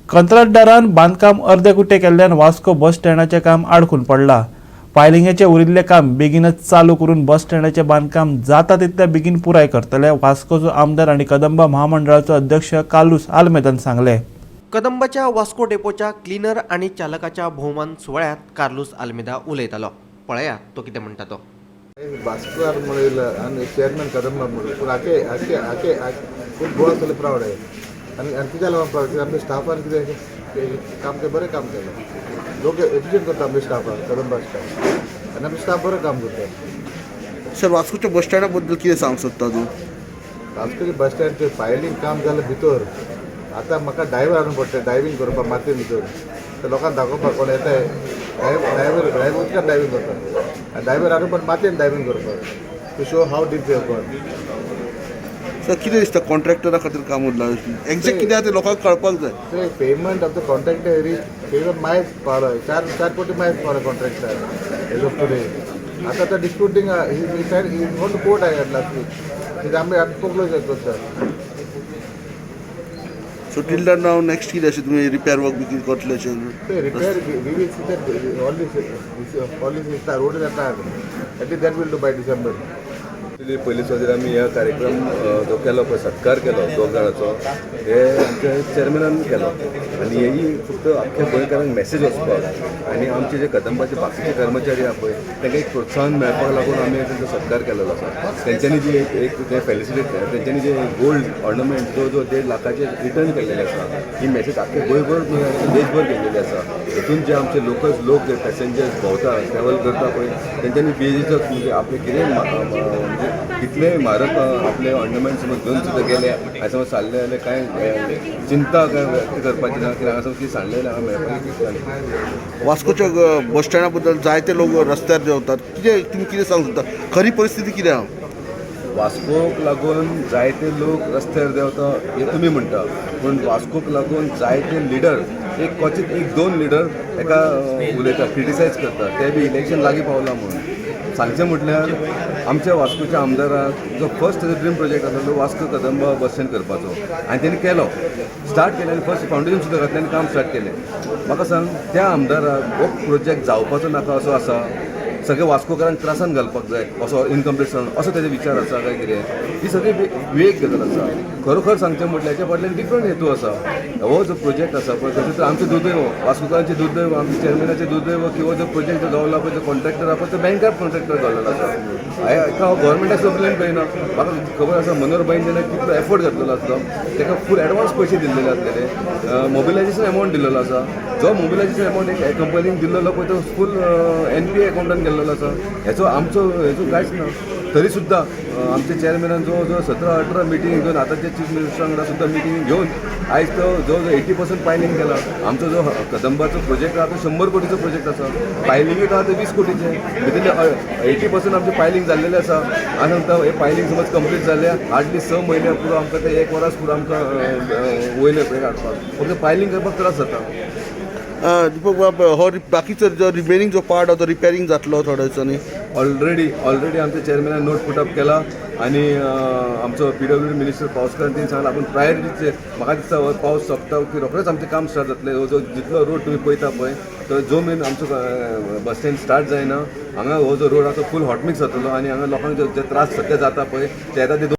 कंत्राटदारान बांदकाम अर्देकुटे केल्ल्यान वास्को बस स्टँडाचें काम आडखून पडलां. पायलिंगेचें उरिल्लें काम बेगीनच चालू करून बस स्टँडाचें बांदकाम जाता तितल्या बेगीन पुराय करतले, वास्कोचो आमदार आनी कदंबा म्हामंडळाचो अध्यक्ष कार्लुस आल्मेदान सांगलें. कदंबाच्या वास्को डेपोच्या क्लिनर आनी चालकाच्या भोवमान सुवाळ्यात कार्लूस आल्मेदा उलयतालो. पळयात तो कितें म्हणटा तो. भास्कर म्हणून आनी चेअरमॅन कदंबा म्हणून, पूण हाके हाके हाके खूब गोवा सगळें प्रावड आहे. आनी आनी कित्याक लागून प्रावड? आमच्या स्टाफान कितें काम तें बरें काम केलें. लोक एप्रिशिएट करता आमच्या स्टाफाक, कदंबा स्टाफ, आनी आमचे स्टाफ बरें काम करता. सर, वास्कोच्या बस स्टँडा बद्दल कितें सांगूंक सोदता तूं? वास्कोचे बस स्टँड ते पायलिंग काम जालें भितर. आतां म्हाका ड्रायव्हर हाडून पडटा ड्रायव्हींग करपाक मातये भितर. ते लोकांक दाखोवपाक कोण येता, ड्रायव्हर ड्रायव्हर उदकान ड्रायव्हींग करता आनी ड्रायव्हर हाडून पण मातयेन ड्रायव्हींग करपाक to show how deep they gone. Sir, कितें दिसता, कॉन्ट्रॅक्टरा खातीर काम उरलां? एक्झॅक्ट कितें आहा तें लोकांक कळपाक जाय. ते payment of the contractor reach payment मायज पावलो, 4-4 कोटी मायज पावलो कॉन्ट्रॅक्टर एज ऑफ टुडे. आतां तो disputing, he gone to court I last week. कित्याक आमी आमी फोरक्लोजर करता. सो टील नाव नेक्स्ट कितें अशें तुमी रिपेर वर्क बी कितें करतले अशें? ते repair, we will see that all this road जाता, at least that will do by December. Actually पयली सुवातेर आमी ह्या कार्यक्रम जो केलो पळय, सत्कार केलो दोग जाणाचो, हे आमच्या चेअरमॅनान केलो आनी हेही फक्त आख्ख्या गोंयकारांक मॅसेज वचपाक आनी आमचे जे कदंबाचे बाकीचे कर्मचारी आहा पळय, तांकां एक प्रोत्साहन मेळपाक लागून आमी तांचो सत्कार केलेलो आसा. तेंच्यांनी जी एक एक ते फेलिसिटेट, तेंच्यांनी जे गोल्ड ऑर्नमेंट जो जो 1.5 लाखाचे रिटर्न केल्लेले आसा, ही मॅसेज आख्खे गोंयभर न्हय जाल्यार देशभर गेल्लेली आसा. हितून जे आमचे लोकल्स लोक जे पॅसेंजर्स भोंवता, ट्रॅवल करता पळय, तेंच्यांनी बेजिजक म्हणजे आपले कितें म्हणजे कितलेय म्हारग आपले ऑर्नमेंट समज घेवन सुद्दां गेले आनी समज सांडले जाल्यार कांय चिंता काय व्यक्त करपाची ना, कित्याक हांगा समज कितें सांडलें जाल्यार हांगा मेळपाची चिंता. वास्कोच्या बस स्टँडा बद्दल जायते लोक रस्त्यार देंवतात. कितें तुमी कितें सांगूंक सोदता, खरी परिस्थिती कितें आहा? वास्कोक लागून जायते लोक रस्त्यार देंवता हे तुमी म्हणटा, पूण वास्कोक लागून जायते लिडर, एक क्वचीत एक दोन लिडर एका उलयता, क्रिटिसायज करता, ते बी इलेक्शन लागीं पावलां म्हणून. सांगचें म्हटल्यार आमच्या वास्कोच्या आमदाराक जो फर्स्ट तेजो ड्रीम प्रोजेक्ट आसलो वास्को कदंबा बस स्टँड करपाचो आनी तेणी केलो, स्टार्ट केलें आनी फर्स्ट फावंडेशन सुद्दां घातलें आनी काम स्टार्ट केलें. म्हाका सांग, त्या आमदाराक हो प्रोजेक्ट जावपाचो नाका असो आसा, सगळे वास्कोकारांक त्रासान घालपाक जाय असो इनकम्प्लीट सांगून असो तेजो विचार आसा काय कितें? ही सगळी विवेक गजाल आसा. खरोखर सांगचें म्हटल्यार हेच्या फाटल्यान डिफरंट हेतू आसा. हो जो प्रोजेक्ट आसा पळय, तशें तर आमचें दुर्दैव, वास्कोकारांचें दुर्दैव, आमच्या चेअरमॅनाचें दुर्दैव की हो जो प्रोजेक्ट जो गावला पळय, जो कॉन्ट्रॅक्टर आहा पळय, तो बँकरप्ट कॉन्ट्रॅक्टर गावलेलो आसा. हांवें हाका हांव गव्हर्मेंटाक सुद्दां ब्लेम करिना. म्हाका खबर आसा मनोहर भाईन जेन्ना कितलो एफर्ट घातलेलो आसलो, ताका फूल एडवान्स पयशे दिल्लेले आसलेले, मोबिलायजेशन अमावंट दिल्लेलो आसा. जो मोबिलायजेशन अमावंट एक कंपनीन दिल्लेलो पळय, तो फूल एनपीए अकाउंटान गेल्लेलो आसा. हेचो आमचो हेचो कांयच ना. तरी सुद्दां आमच्या चेअरमॅनान जो जो 17-18 मिटींग घेवन, आतांच्या चीफ मिनिस्टरा वांगडा सुद्दां मिटींग घेवन आयज तो जो जो 80% पायलिंग केला. आमचो जो कदंबाचो प्रोजेक्ट आहा तो 100 कोटीचो प्रोजेक्ट आसा. पायलिंगूय आहा ते 20 कोटीचे. भितरले 80% आमचें पायलिंग जाल्लेलें आसा. आनी सांगता, हे पायलिंग समज कंप्लीट जालें, हार्डली 6 म्हयने पुरो आमकां, ते एक वरस पुरो आमकां वयले ब्रेक हाडपाक. फक्त पायलिंग करपाक त्रास जाता. दीपक बाब, हो बाकीचो जो रिमेनींग जो पार्ट आहा तो रिपेरींग जातलो थोड्या दिसांनी? ऑलरेडी ऑलरेडी आमच्या चेअरमॅनान नोट पुटअप केला आनी आमचो पीडब्ल्यूडी मिनिस्टर पावसकार तेणी सांगला आपूण प्रायोरिटीचे. म्हाका दिसता हो पावस सोंपता की रोखडेच आमचें काम स्टार्ट जातलें. हो जो जितलो रोड तुमी पळयता पळय, तो जो मेरेन आमचो बस स्टँड स्टार्ट जायना, हांगा हो जो रोड आसा तो फूल हॉटमिक्स जातलो आनी हांगा लोकांक जे जे त्रास सद्या जाता पळय, ते येता ते